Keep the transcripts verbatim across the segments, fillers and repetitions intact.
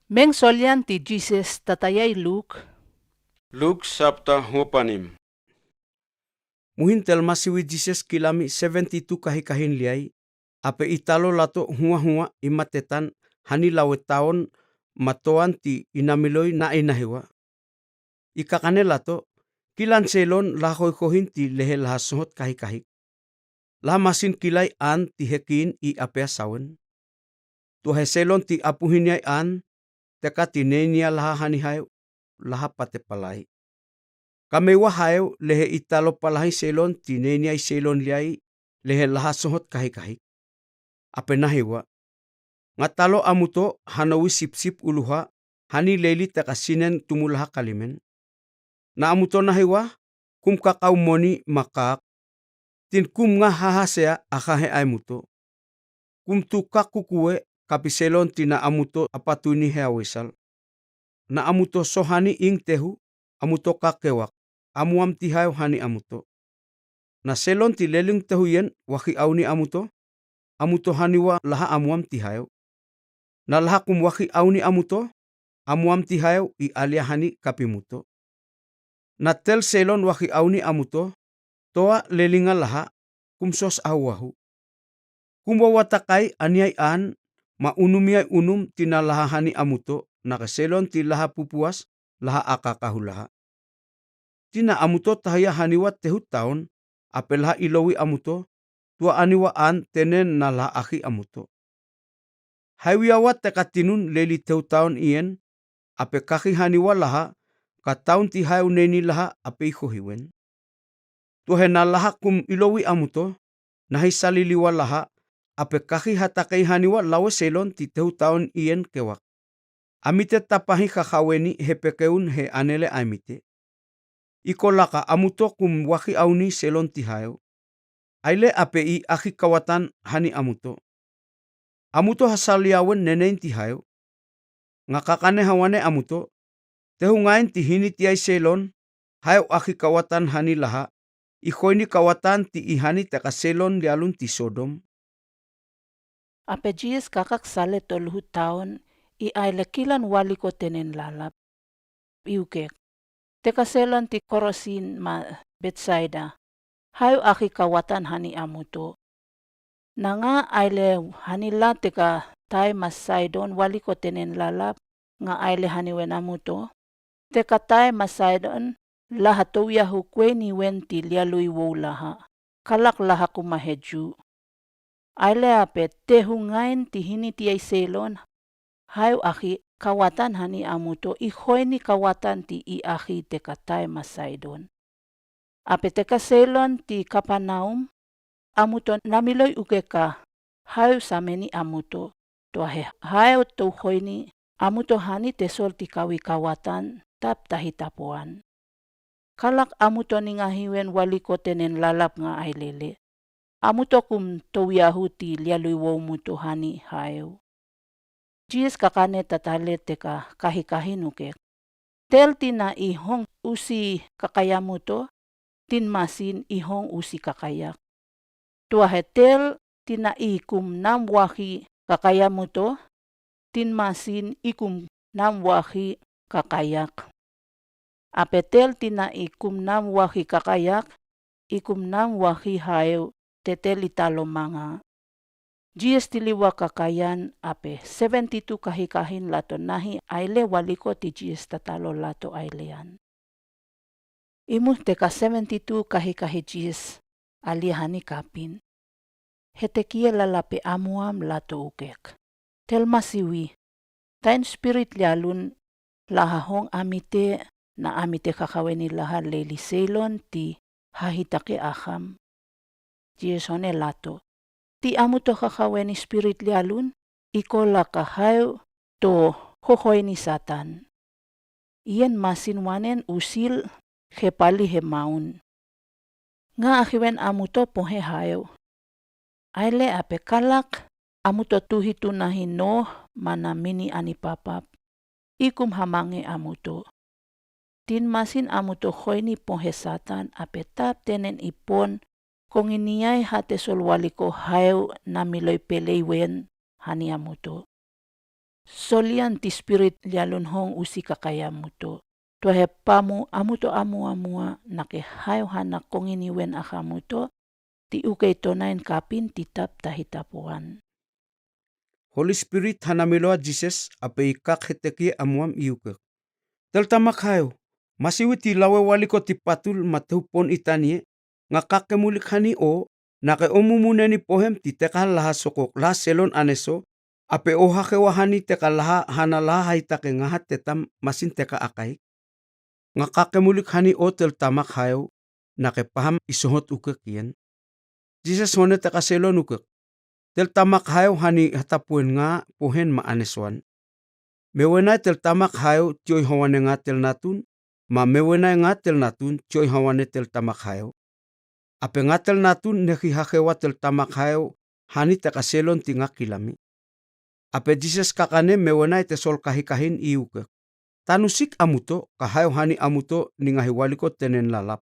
Meng solian ti Jises tatayai Luk. Luk sapta huapanim. Muhin telmasiwi Jises kilami seventy-two kahikahin liai, ape italo lato huahua i matetan hani lawe taon ma toan ti inamiloi na inahiwa. I kakane lato, kilan selon laha hoihoin ti lehe laha sohot kahikahik. Laha masin kilai an ti hekin i apea sawen. Tua he selon ti apuhiniai an, teka ti neinia laha hani haew, laha pate palai. Kameiwa haew lehe italo palahi selon ti neinia i selon liai lehe laha sohot kahikahik. Ape nahiwa. Nga talo amuto hanowi sipsip uluha hani leli teka sinen tumu laha kalimen. Na amuto nahiwa, kum kakau moni ma kak. Tin kum nga hahasea a hahe aimuto. Kum tu kak kukuwe kapi selon ti na amuto apatuni he awisal. Na amuto so hani ing tehu, amuto kak kewak, amuam ti haew hani amuto. Na selon ti leling tehu yen waki auni amuto, amuto haniwa laha amuam ti haew. Na laha kum waki auni amuto, amuam ti haew i alia hani kapimuto. Na tel selon waki auni amuto, toa lelinga laha, kum sos ahuahu. Kum wawatakai aniai an, ma unumiai unum ti na laha hani amuto, na ke selon ti laha pupuas, laha akakahu laha. Ti na amuto tahiya haniwa tehu taon, ape laha ilowi amuto, tua aniwa an tenen na laha aki amuto. Haiwiawa teka tinun leli tehu taon ien, ape kaki haniwa laha, ka taon ti haew neini laha ape i hohiwen. Tua he na laha kum ilowi amuto, nahi saliliwa laha, ape kaki hatakei haniwa lawe selon ti tehu taon ien kewak. Amite tapahi kakaweni he pekeun he anele aimite. I kolaka amuto kum waki auni selon ti haew. Aile ape i aki kawatan hani amuto. Amuto hasaliawen nenein ti haew. Nga kakane hawane amuto. Tehu ngain ti hini ti ai selon, haew aki kawatan hani laha, i hoini kawatan ti i hani teka selon lialun ti Sodom. Ape Jis kakak sale to luhut taon, i aile kilan wali ko tenen lalap. I ukek. Teka selon ti Korosin ma Betsaida. Haew aki kawatan hani amuto. Na nga aile hani la teka Tae ma Saidon wali ko tenen lalap, nga aile haniwen amuto. Teka Tae ma Saidon, laha towiahu kweni wen ti lialui wou laha. Kalak laha kuma he Ju. Aile ape tehu ngain ti hini ti ai selon, haew aki kawatan hani amuto i hoini kawatan ti i aki teka Tae ma Saidon. Ape teka selon ti Kapanaum, amuto namiloi ukeka, haew sameni amuto, tua he haew tou hoini, amuto hani tesol ti kawi kawatan, tap tahi tapoan. Kalak amuto ningahi wen wali ko tenen lalap nga ailele. Amuto kum towiahu ti lialui wou muto hani haew. Jis kakane tatale teka kahikahin ukek. Tel ti na i hong usi kakaya muto, tin masin i hong usi kakayak. Tua he tel ti na i kum nam waki kakaya muto, tin masin i kum nam waki kakayak. Ape tel ti na i kum nam waki kakayak, i kum nam waki haew, tetel i talo manga. Jis tiliwa kakayan ape seventy-two kahikahin lato nahi aile wali ko ti Jis tatalo lato ailean. Imu teka seventy-two kahikahi Jis alia hani kapin. Hete kie lalape amuam lato ukek. Telmasiwi. Taen spirit lialun laha hong amite na amite kakaweni laha leli selon ti hahitake aham. Jis hone lato. Ti amuto kakaweni spirit lialun, i kolaka haew to hohoini Satan. Ien masin wanen usil hepali he maun. Nga ahiwen amuto pohe haew. Aile ape kalak amuto tuhi tunahi noh mana mini ani papap. I kum hamange amuto. Tin masin amuto hoini pohe Satan ape tap tenen i pon konginiai hate sol wali ko haew namiloi pelei wen hani amuto. Solian ti spirit lialun hong usi kakayamuto. Tuahe pamu amuto amuamua nake hayo hana konginiwen akamuto, ti ukei tonain kapin ti tap tahi tapowan. Holi Spirit hana milowa Jises ape i kak hetekie amuam i ukek. Teltamak hayo, masiwi ti lawe waliko ti patul ma tehu pon i tanie, nga kake mulik hani o, nake o mumune ni pohem ti tekahan laha sokok laha selon aneso, ape o hakewa hani teka laha hana laha haitake ngaha tetam masin teka akaik. Nga kake mulik hani o teltamak hayo, nake paham i sohot ukek ien. Jises hone teka selon ukek. Teltamak hayo hani hatapuen nga pohen ma anesoan. Mewenae teltamak hayo tioi hawane nga telnatun, ma mewenae nga telnatun tioi hawane teltamak hayo. Ape nga telnatun neki hakewa teltamak hayo hani teka selon ti nga kilami. Ape Jises kakane mewenae tesol kahikahin i ukek. Tanusik amuto, ka hayo hani amuto ni ngahi waliko tenen lalap.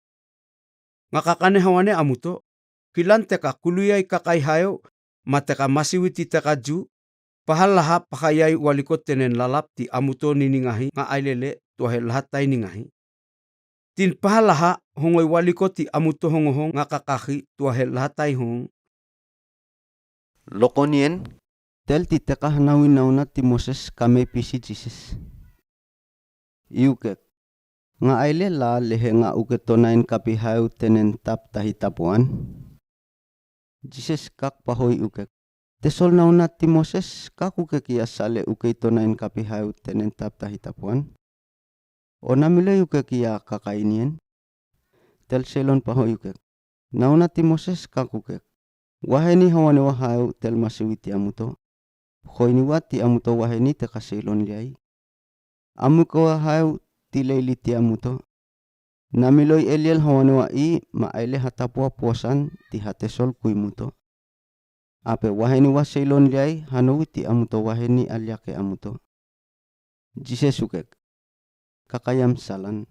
Nga kakane hawane amuto, kilan teka kuluya i kakai hayo, ma teka masiwi ti teka Ju, pahal laha pakayai waliko tenen lalap ti amuto ni ningahi nga ailele tuahe lahatai ningahi. Tin pahal laha hongoi waliko ti amuto hongohong nga kakaki tuahe lahatai hong. Lokonien. Tel ti teka hanawi nauna ti Moses kamei pisi Jises. I ukek. Nga aile la lehe nga uke tonain kapi hayo tenen tap tahi tapowan. Jises kak pahoi ukek. Tesol nauna ti Moses kak ukek ia sale ukei tonain kapi hayo tenen tap tahi tapowan. O namiloi ukek ia kakainien. Tel selon pahoi ukek. Nauna ti Moses kak ukek. Waheni hawane wa hayo tel masiwi ti amuto. Hoini wa ti amuto waheni teka selon liai. Amuke wa hayo ti leili ti amuto. Namiloi Eliel hawane wa i ma aile hatap wa puasan ti hatesol kuimuto. Ape waheni wa selon liai hanowi ti amuto waheni aliake amuto. Jises ukek. Kakayam salan.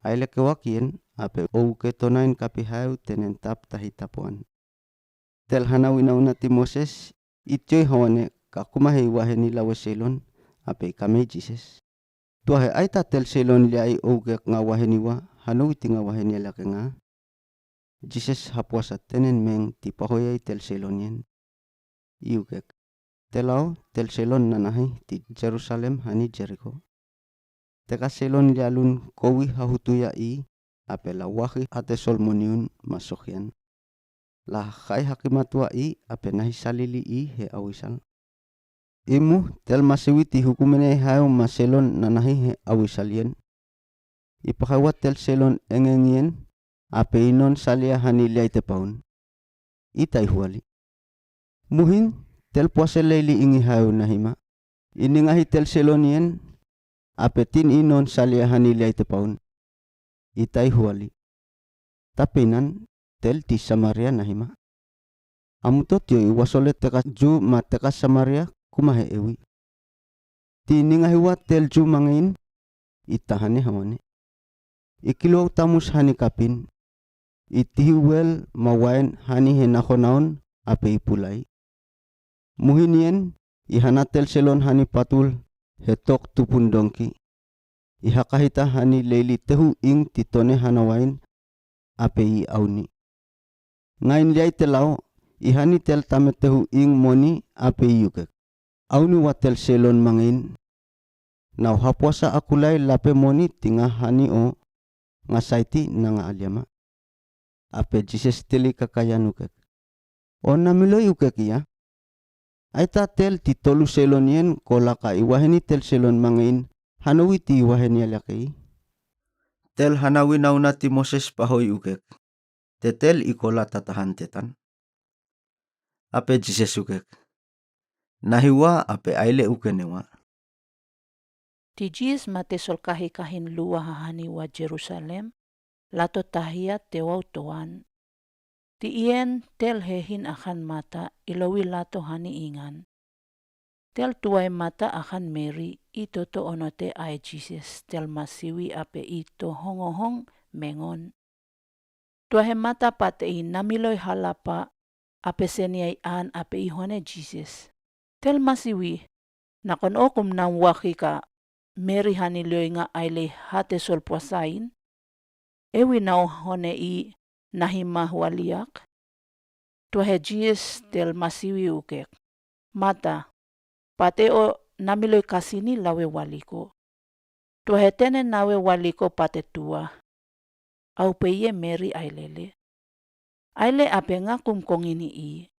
Aile kewak ien ape o uke tonain kapi hayo tenen tap tahi tapowan. Tel hanawi nauna ti Moses i tioi hawane ka kumahe i waheni lawe selon ape i kamei Jises. Tuahe aita tel selon liai o ukek nga waheni wa hanowi ti nga waheni aliake nga. Jises hapuasa tenen meng ti pahoyai tel selon ien. I ukek. Tel aw tel selon nanahi ti Jerusalem hani Jeriko. Teka selon lialun kowi hahutuya i ape la waki hatesol moniun ma sokian. La hakai hakimat wa i ape nahi salili i he awisal. Imu tel masiwi ti hukumenai hayo ma selon nanahi he awisal ien. I pakawa tel selon engeng ien ape i non salia hani liai tepaun. I tai huali. Muhin tel puase leili ingi hayo nahima. I ningahi tel selon ien ape tin i non salia hani liai tepaun. I tai huali. Tape inan tel ti Samaria nahima. Amuto tioi i wasole teka Ju ma teka Samaria kumahe ewi. Ti ningahi wa tel Ju mangein i tahane hawane. I kiloa u tamus hani kapin. I tihi wel ma waen hani he nakonaon ape i pulai. Muhin ien i hana tel selon hani patul he tok tupun dongki. I hakahita hani leili tehu ing ti tone hana waen ape i awni. Ngain liai tel aw i hani tel tame tehu ing moni ape i ukek. Awni wa tel selon mangein. Naw hapuasa akulai lape moni ti nga hani o nga saiti nanga aliama. Ape Jises teli kakayan ukek. O namiloi ukek ia. Aita tel ti tolu selon ien kola ka i waheni tel selon mangein hanowi ti i waheni aliakei. Tel hanawi nauna ti Moses pahoi ukek. Tetel i kola tatahan tetan. Ape Jises ukek. Nahi wa ape aile ukene wa. Ti Jis ma tesol kahikahin luwa hahani wa Jerusalem, lato tahiya tewaw towan. Ti ien tel hehin akan mata ilowi lato hani ingan. Tel tuai mata akan Meri i toto onote ae Jises tel masiwi ape i to hongohong mengon. Tuahe mata pate i namiloi halapa ape seniai an ape i hone Jises. Tel masiwi. Nakon o kumnam waki ka Meri hani lioinga ailei hate sol puasain, ewi nao hone i nahima waliak. Tuahe Jis tel masiwi ukek, Mata, pate o namiloi kasini lawe waliko. Tuahe tene nawe waliko pate tua. Au peiye Meri ailele. Aile ape nga kum kongini i.